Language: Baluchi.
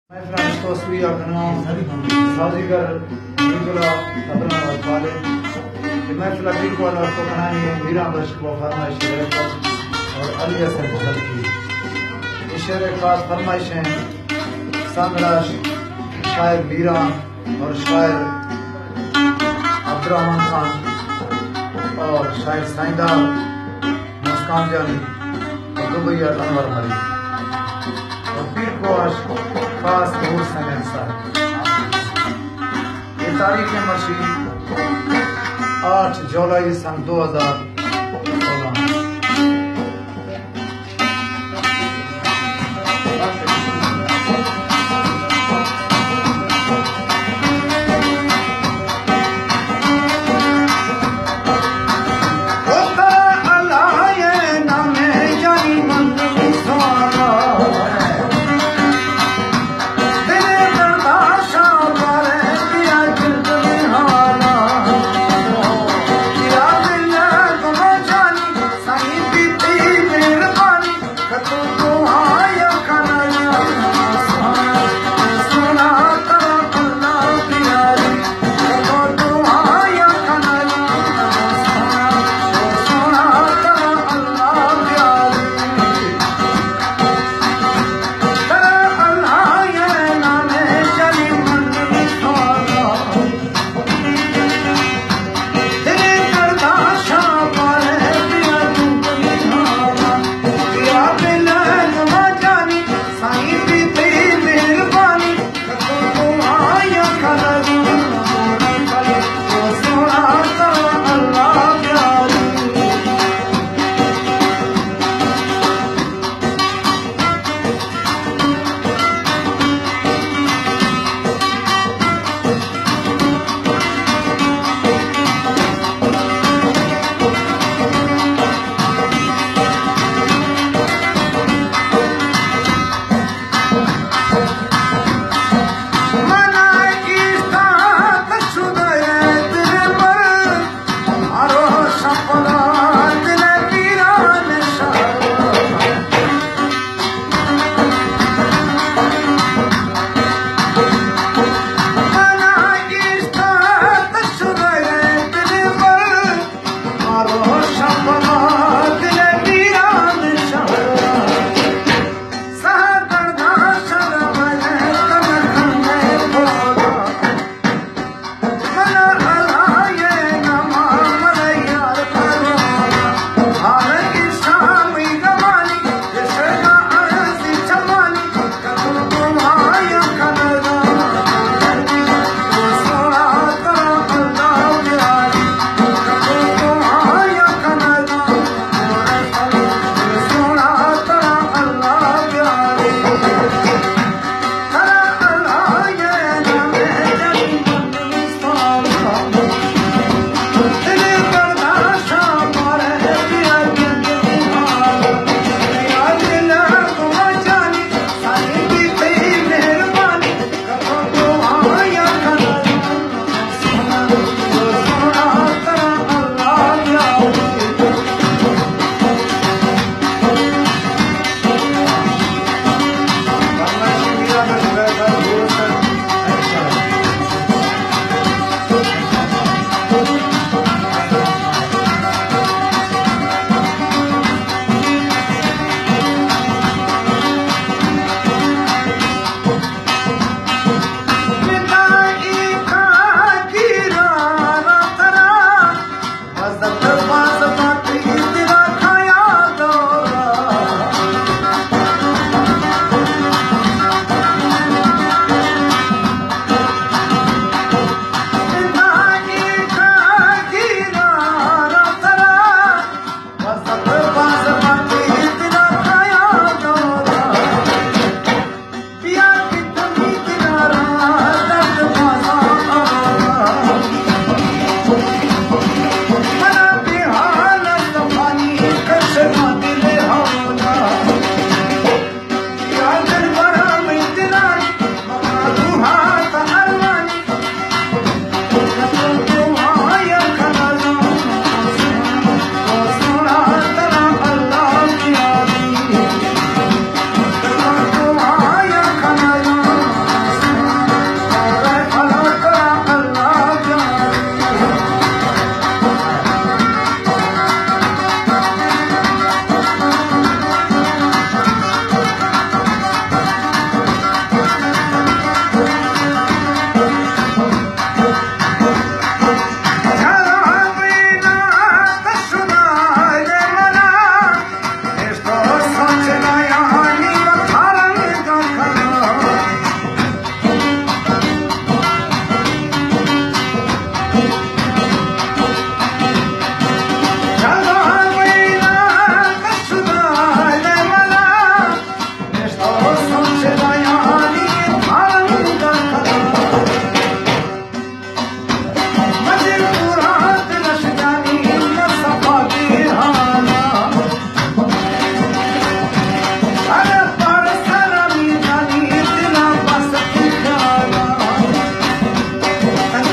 محفل ءَ توسوئی ءَ کناں سازیگر عبداللہ عبداللہ والد۔ یہ محفل ءَ پیرکو ءَ تو کنانی ہے میراں بخش کو فرمائش ہے اور علی حسن بلخی۔ یہ شعر خاص فرمائش ہیں سامراج شاعر میراں اور شاعر عبدالرحمن خان اور شاعر سائیندار مسکان جانی اور دبئی ءَ انور مری اور پیرکو ءَ خاص نور سنگن صاحب۔ یہ تاریخ مرشی آٹھ جولائی سن دو ہزار